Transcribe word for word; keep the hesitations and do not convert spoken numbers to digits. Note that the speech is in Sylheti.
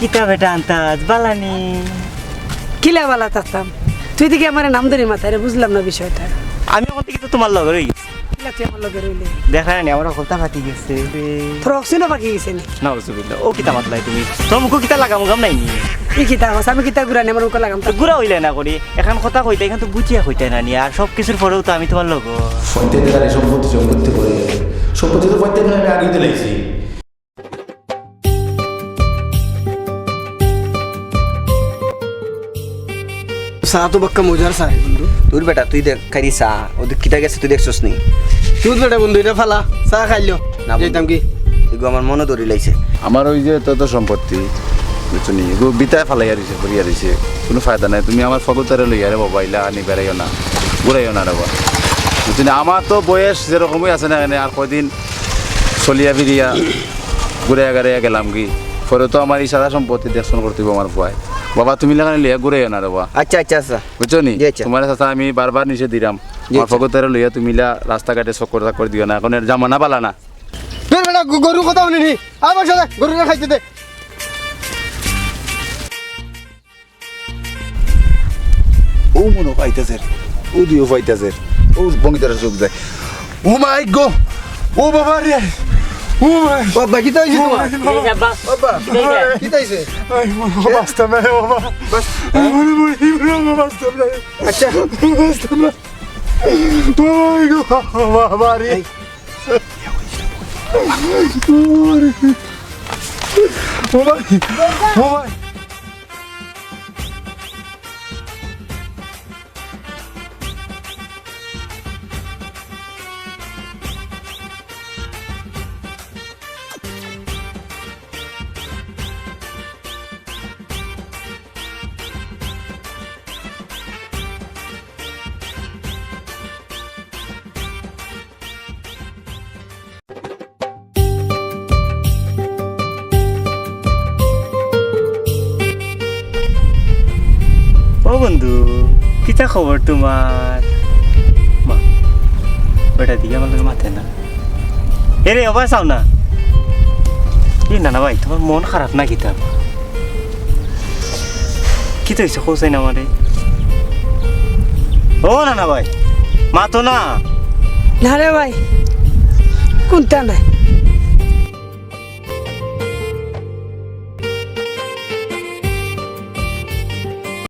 কিতা বেটা আন্তাজ, বালা নি? কিলা বালা থাকতাম? তুই দেখি আমারে নাম ধরি মাতারে, বুঝলাম না বিষয়টা। আমি অখন থাকি তো তুমার লগে রইগেছি। কিলা তুই আমার লগে রইলে? দেখরায় নি, আমার অকলতা ফাটি গেছে। তোর অক্সিজেনও ফাটি গেছে নি? নাউজুবিল্লাহ, অউ কিতা মাতলায় তুমি? তোর মুখো কিতা লাগাম উগাম নাই নি? ই কিতা কস? আমি কিতা গুড়া নি, আমার মুখো লাগাম? তো গুড়া অইলে না করি, এখান কথা কইতায়, এখান তো বুঝিয়া কইতায় না নি, আর সব কিছুর পরেও তো আমি তুমার লগে। পঞ্চায়েত এলাকার সম্পত্তি সম্পত্তি করে, সম্পত্তি তো পঞ্চায়েত নামে আগে দিলাইছি। চা তো বাক্কা মজার চা রে বন্ধু। দূর বেটা, তুই দেখ, খাইরি চা, ওদিক কিতা গেছে তুই দেখছস নি? তুই বেটা বন্ধু, ইটা ফালা, চা খাইলো। না বন্ধু। যাইতাম কি? এগু আমার মনো ধরি লাইছে। আমার ওই যে তত সম্পত্তি, বুঝছো নি? এগু বিতায় ফালাইয়া দিছে, করিয়া দিছে। কুনু ফায়দা নাই। তুমি আমার ফগতারে লইয়া রে বাবা, ইলা আনি বেড়াইও না, ঘুরাইও না রে বাবা। বুঝছো নি? আমার তো বয়স যেরকমই আছে না কেনে, আর কয়দিন চলিয়া ফিরিয়া ঘুরে আগারে গেলাম কি, পরে তো আমার ই সারা সম্পত্তি দেখশন করতে অইবো আমার পুয়ায়। বাবা, তুমি লাখান লইয়া ঘুরাইও না রে বাবা। আচ্ছা, আচ্ছা, আচ্ছা। বুঝছো নি? জি, আচ্ছা। তুমারে চাচা আমি বারবার নিষেধ দিলাম। জি, আমার আচ্ছা। ফগতারে লইয়া তুমি ইলা রাস্তাঘাটে চক্কর চাক্কর দিও না, এখন এর জামানা বালা না। তোর বেটা গ-, গরুর কথা হুনিনি? আবার সাথে গরুরে খাইতে দে। ও মনো পাইতাছে, ও দিও পাইতাছে, ও বঙ্গিতার চোখ যায়। ও মাই গো, ও বাবা রে, ও মাই। বাবা, কিতা অইছে ও তুমার? মাই বাবা। বাবা, কিতা অইছে? কিতা অইছে? আই, মনে হয় বাঁচতাম না রে বাবা। বাস। মনে হয় বাঁচতাম না। আচ্ছা। বাঁচতাম না। ও মাই গো, বাবা রে। এই। ও মাই, ও মাই। ও বন্ধু, কিতা খবর তুমার? মা, বেটা দেখি আমার লগে মাতে না। এরে, ওবা চাও না। এ না না ভাই, তুমার মন খারাপ না কিতা? কিতা অইছে, কও চাই না আমারে। ও না না ভাই, মাতো না। না রে ভাই, কুনতা নাই।